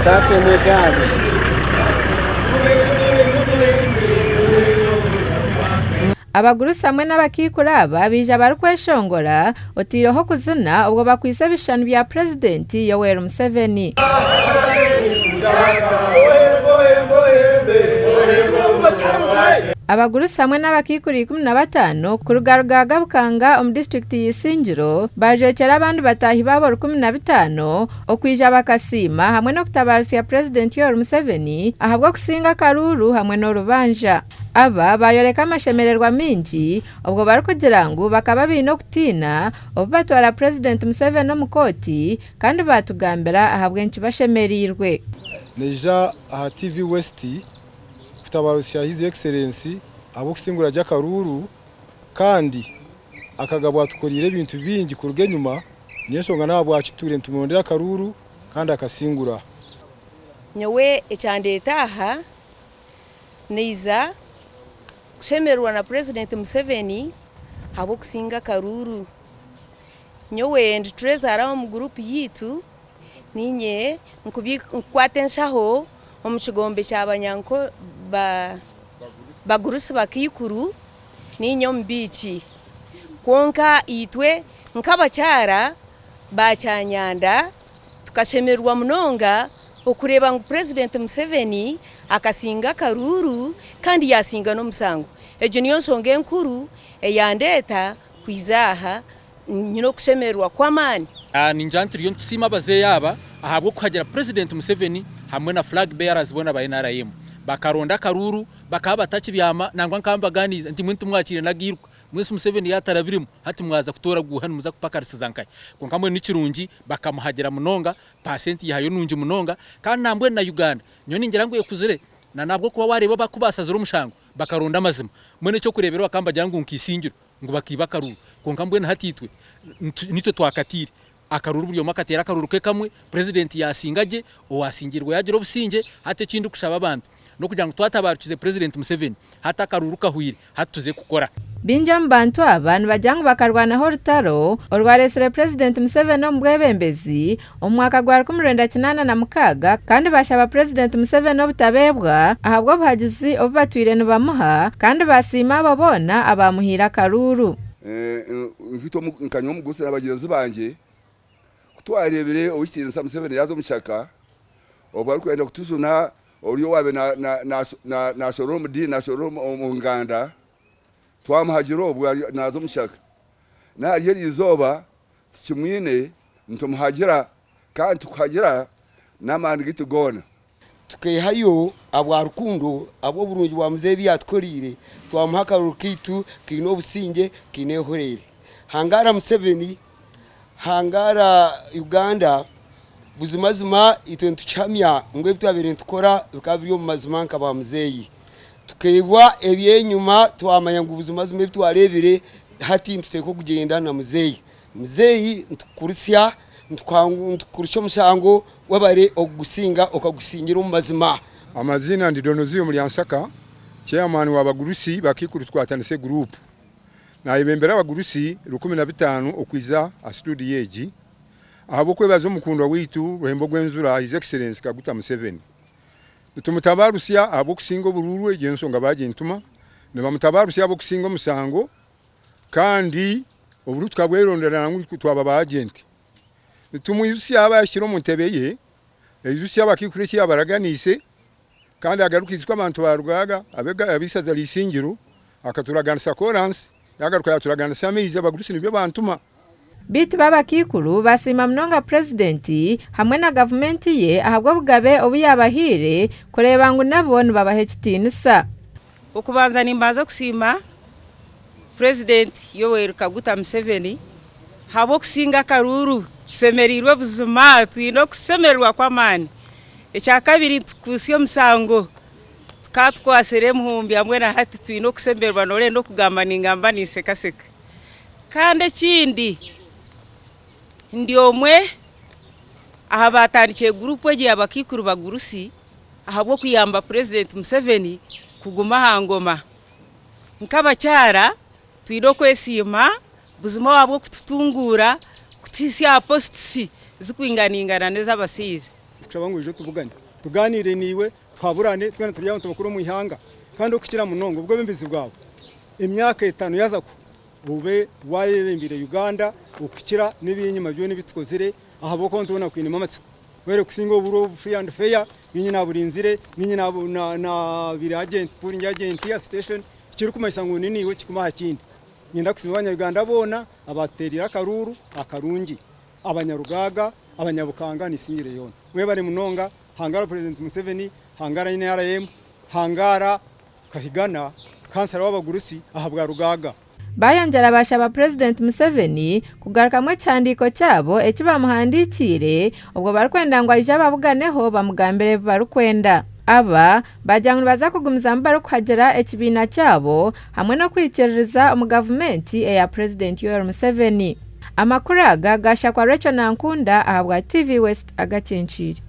Saasemu egaari. Abagurusi hamwe n'abakaikuru aba baija barikweshongora otaireho okuzina obwo bakwaitse ebishushani bya Purezidenti Yoweri Museveni. Abagurusi hamwe n'abakaikuru 15 kuruga Rugaaga Bukanga omu disiturikiti ya Isingiro baajwekyera abandi bataahi baabo 15 okwija bakasiima hamwe n'okutabaaritsya Purezidenti Yoweri Museveni ahabw'okusinga akaruuru hamwe n'orubanja. Aba baayoreka amashemererwa maingi obwo barikugira ngu bakaba baine okutiina obu batwara Purezidenti Museveni omu kooti kandi baatugambira ahabw'enki bashemereirwe. Naija aha TV West kutabarusya His Excellency ahabw'okusingura gye akaruuru kandi akagabwa atukoreire ebintu bingi kuruga enyima niyo enshonga n'ahabwaki tutuire nitumurondera akaruuru kandi akasingura. Nyowe ekyandeeta aha Naija kushemererwa na Purezidenti Museveni ahabw'okusinga akaruuru. Nyowe ndi treasurer omu guruupu yaitu, niinye nkukwata enshaho omu kigombe kya bagurusi bakaikuru, niinye omubiiki. Kwonka itwe nk'abakyara ba Kyanyanda tukashemererwa munonga Okureeba ngu Purezidenti Museveni akasinga akaruuru kandi yaasinga n'omusango. Egyo niyo nshonga enkuru eyandeeta kwija aha nyine okushemererwa kw'amaani. Ningira ngu turiyo nitusiima abazeeyi aba ahabw'okuhagira Purezidenti Museveni hamwe na Flag Bearers boona aba nrm. Bakaronda akaruuru bakaba batakibyama nangwa nkaba mbaganiize nti mbwenu timwakiire n'agairuka. Mwesi Museveni yaatarabiremu hati mwaza kutoora guuha nimuza kupakarisiza nkahi? Kwonka mbwenu nikirungi bakamuhagira munonga Paasenti yaayo nungi munonga kandi nambwenu na Uganda nyowe ningira ngu ekuzire na nahabwokuba wareeba ku basazire omushango bakaronda amazima mbwenu ekyokureberaho bakaba nibagira ngu nka Isingiro ngu bakaiba akaruuru kwonka mbwenu hati itwe nitwe twakatiire akaruuru buri omwe akateera akaruuru ke kamwe purezidenti yasinga gye owasingirwe yagira obusingye hati ekindikushaba abantu nokugira ngu twatabarukize purezidenti Museveni hati akaruuru kahwire Hati tuze kukora. Baingi omu bantu aba nibagira ngu bakarwanaho orutaro orwaretsire Purezidenti Museveni omu bwebembezi omu mwaka gwa 1986 kandi bashaba Purezidenti Museveni obutabeebwa ahabw'obuhagizi obu batwire nibamuha kandi basiima abo boona abaamuhaire akaruuru. Nka nyowe omugurusi na bagyenzi bangye, ku twareebire Ow'ekitiinisa Museveni yaaza omu kishaka, obwo arikwenda kutujuna Ori owaabaire naashorora omu diini, naashorora omu nganda, twamuhagira obwo naaza omu kishaka. N'ahari eri izooba tukimwine, nitumuhagira kandi tukuhagira n'amaani gaitu goona. Tukeehayo ahabwa rukundo, ahabw'oburungi bwa muzeeyi ebi yaatukoreire, twamuha akaruru kaitu kaine obusingye, kaine ehoreere. Hangaara Museveni! Hangaara Uganda! Buzimazima itwe nitukihamya ngu ebi twabaire nitukora bikaba biri omu mazima nka ba muzeeyi. Tukeebwa eby'enyima twamanya ngu buzimazima ebi twareebire hati nituteekwa kugyenda na muzeeyi. Muzeeyi nitukukurisya, nitukurisya omushango webare okugusinga okagusingira omu mazima. Amaziina ndi Donozio Mulyansaka, Chairman wa bagurusi bakaikuru tukwatanise group. Nayebembera abagurusi 15 okwiza aha studio egi ahabw'okwebaza omukundwa waitu Ruhembo Gwenzura His Excellency Kaguta Museveni. Nitumutabarutsya ahabw'okusinga oburuuru egyo ensonga baagintuma, nibamutabarutsya ahabw'okusinga omusango kandi oburuuru tukabwerondera nangwa twaba ba agenti. Nitumwijutsya yaaba yahikire omu ntebe ye, aijutsye abakaikuru eki yaabaraganiise kandi agaruke aijutsye abantu ba Rugaaga ab'eisaza rya Isingiro akaturaganisa koransi yaagaruka yaaturaganisa amaizi abagurusi nibyo bantuma. Beitu bo abakaikuru basiima munonga Purezidenti hamwe na gavumenti ye ahabw'obugabe obu yaabahaire kureeba ngu nabo nibabaha ekitiinisa. Okubanza nimbanza kusiima Purezidenti Yoweri Kaguta Museveni ahabw'okusinga akaruuru. Tushemereirwe buzima, twine okushemererwa kw'amaani. Ekyakabiri nitukuutsya omushango, tukaba tukwatsire emuhumbi hamwe na hati twine okushemererwa nooreeba n'okugamba ningamba ninshekasheka. Kandi ekindi ndi omwe aha baatandikire guruupu egi ey'abakaikuru bagurusi ahabw'okuyamba Purezidenti Museveni kuguma aha ngoma. Nk'abakyara twine okwesiima buzima ahabw'okututunguura kutuhitsya aha positisi zirikwinganaingana n'ez'abashaija. Nitukushaba ngu oije otubugane, tugaaniire naiwe, tuhaburane, twena turi abantu bakuru omu ihanga kandi okukira munonga obwebembezi bwawe emyaka etano yaaza kuhwa obe waayebembeire Uganda okukira n'eby'enyima byona ebi tukozire ahabw'okuba nitubona kwinemu amatsiko. Mbwenu kusinga oburo obu free and fair, niinye naaburinzire, niinye naabaire agent, polling agent aha station, ekirikumanyisa ngu ni niiwe kikumi aha kindi. Niinyenda kusiima Abanya-Uganda boona abaatuteereire akaruuru akarungi. Abanyarugaaga, Abanyabukanga n'Isingiro yoona. Mwebare munonga, Hangara Purezidenti Museveni, Hangara NRM, Hangara Kahigana, Kansara w'abagurusi ahabwa Rugaaga. Bayongyera bashaba Purezidenti Museveni kugarukamu ekihandiiko kyabo eki bamuhandiikiire obwo barikwenda ngu aije ababuganeho bamugambire ebi barikwenda. Aba baagira ngu nibaza kugumizamu barikuhagira ekibiina kyabo hamwe n'okwikiririza omu gavumenti eya Purezidenti Yoweri Museveni. Amakuru aga gashakwa Rachel Nankunda ahabwa TV West agakinkiire.